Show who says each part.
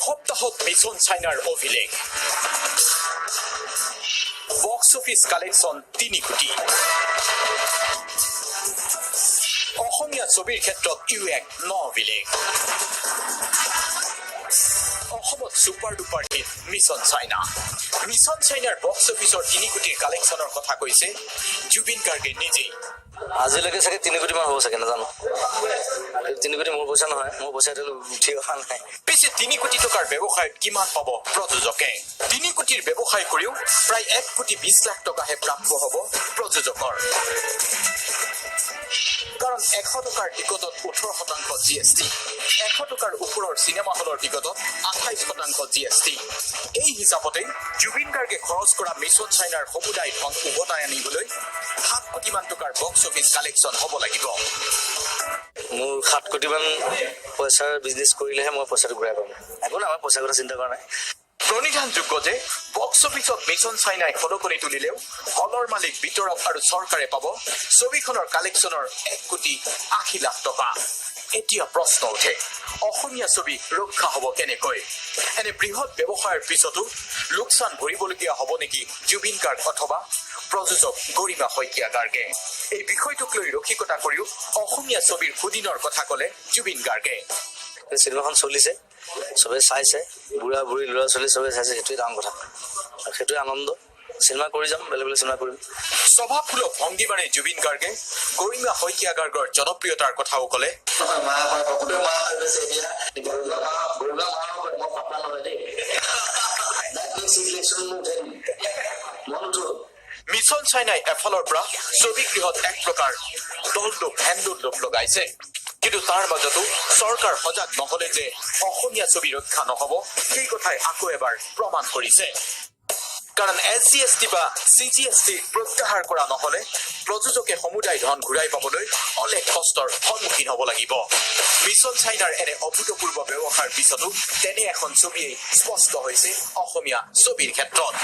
Speaker 1: এসপ্তাহত মিছন চাইনাৰ অভিলেখ, বক্স অফিচ কালেকশ্যন 3 কোটি। অসমীয়া ছবিৰ ক্ষেত্ৰত ইও এক ন অভিলেখ। অসমত super duper hit Mission China. Mission চাইনাৰ বক্স অফিচৰ 3 কোটিৰ কালেকশ্যনৰ কথা কৈছে জুবিন গাৰ্গে নিজেই।
Speaker 2: আজিলৈকে চাগে 3 কোটিমান হ'ব চাগে, নাজানো। 3 কোটি মোৰ পইচা নহয়, মোৰ পইচা এতিয়ালৈ উঠি অহা নাই।
Speaker 1: পিছে 3 কোটি টকাৰ ব্যৱসায়ত কিমান পাব প্ৰযোজকে? 3 কোটিৰ ব্যৱসায় কৰিও প্ৰায় 1 কোটি 20 লাখ টকাহে প্ৰাপ্য হ'ব প্ৰযোজকৰ। কাৰণ 100 টকাৰ টিকটত 18% জিএছটি, 100 টকাৰ ওপৰৰ চিনেমা হলৰ টিকটত 28% জিএছটি। এই হিচাপতে জুবিন গাৰ্গে খৰচ কৰা মিছন চাইনাৰ সমুদায় ধন উভতাই আনিবলৈ 7 কোটিমান টকাৰ বক্স অফিচ কালেকশ্যন হ'ব লাগিব।
Speaker 2: মোৰ 7 কোটিমান পইচাৰ বিজনেছ কৰিলেহে মই পইচাটো ঘূৰাই পাম। একো নাই, মই পইচাৰ কথা চিন্তা কৰা নাই।
Speaker 1: প্ৰণিধানযোগ্য যে বক্স অফিচত মিছন চাইনাই খলকনি তুলিলেও হলৰ মালিক, বিতৰক আৰু চৰকাৰে পাব ছবিখনৰ কালেকশ্যনৰ 1 কোটি 80 লাখ টকা। এতিয়া প্ৰশ্ন উঠে, অসমীয়া ছবি ৰক্ষা হ'ব কেনেকৈ? এনে বৃহৎ ব্যৱসায়ৰ পিছতো লোকচান ভৰিবলগীয়া হ'ব নেকি জুবিন গাৰ্গ অথবা প্ৰযোজক গৰিমা শইকীয়া গাৰ্গে? এই বিষয়টোক লৈ ৰসিকতা কৰিও অসমীয়া ছবিৰ সুদিনৰ কথা ক'লে জুবিন গাৰ্গে।
Speaker 2: চিনেমাখন চলিছে, চবে চাইছে, বুঢ়া বুঢ়ী, ল'ৰা ছোৱালী চবে চাইছে, সেইটোৱে ডাঙৰ কথা আৰু সেইটোৱে আনন্দ। চিনেমা কৰি যাম, বেলেগ বেলেগ চিনেমা কৰিম।
Speaker 1: স্বভাৱসুলভ ভংগীমাৰে জুবিন গাৰ্গে গৰিমা শইকীয়া গাৰ্গৰ জনপ্ৰিয়তাৰ কথাও ক'লে।
Speaker 2: মা হয়, সকলোৱে মা হৈ গৈছে এতিয়া। গৰিমা মা, গৰিমা মা হয়, মই পাপা নহয় দেই। ইলেকশ্যন মোক উঠাই দিম, মই নুঠো।
Speaker 1: মিছন চাইনাই এফালৰ পৰা ছবিগৃহত এক প্ৰকাৰ দলদোপ হেন্দোলদোপ লগাইছে। কিন্তু তাৰ মাজতো চৰকাৰ সজাগ নহলে যে অসমীয়া ছবি ৰক্ষা নহব, সেই কথাই আকৌ এবাৰ প্ৰমাণ কৰিছে। কাৰণ এছ জি এছ টি বা চি জি এছ টি প্ৰত্যাহাৰ কৰা নহলে প্ৰযোজকে সমুদায় ধন ঘূৰাই পাবলৈ অলেখ কষ্টৰ সন্মুখীন হ'ব লাগিব। মিছন চাইনাৰ এনে অভূতপূৰ্ব ব্যৱসায়ৰ পিছতো তেনে এখন ছবিয়েই স্পষ্ট হৈছে অসমীয়া ছবিৰ ক্ষেত্ৰত।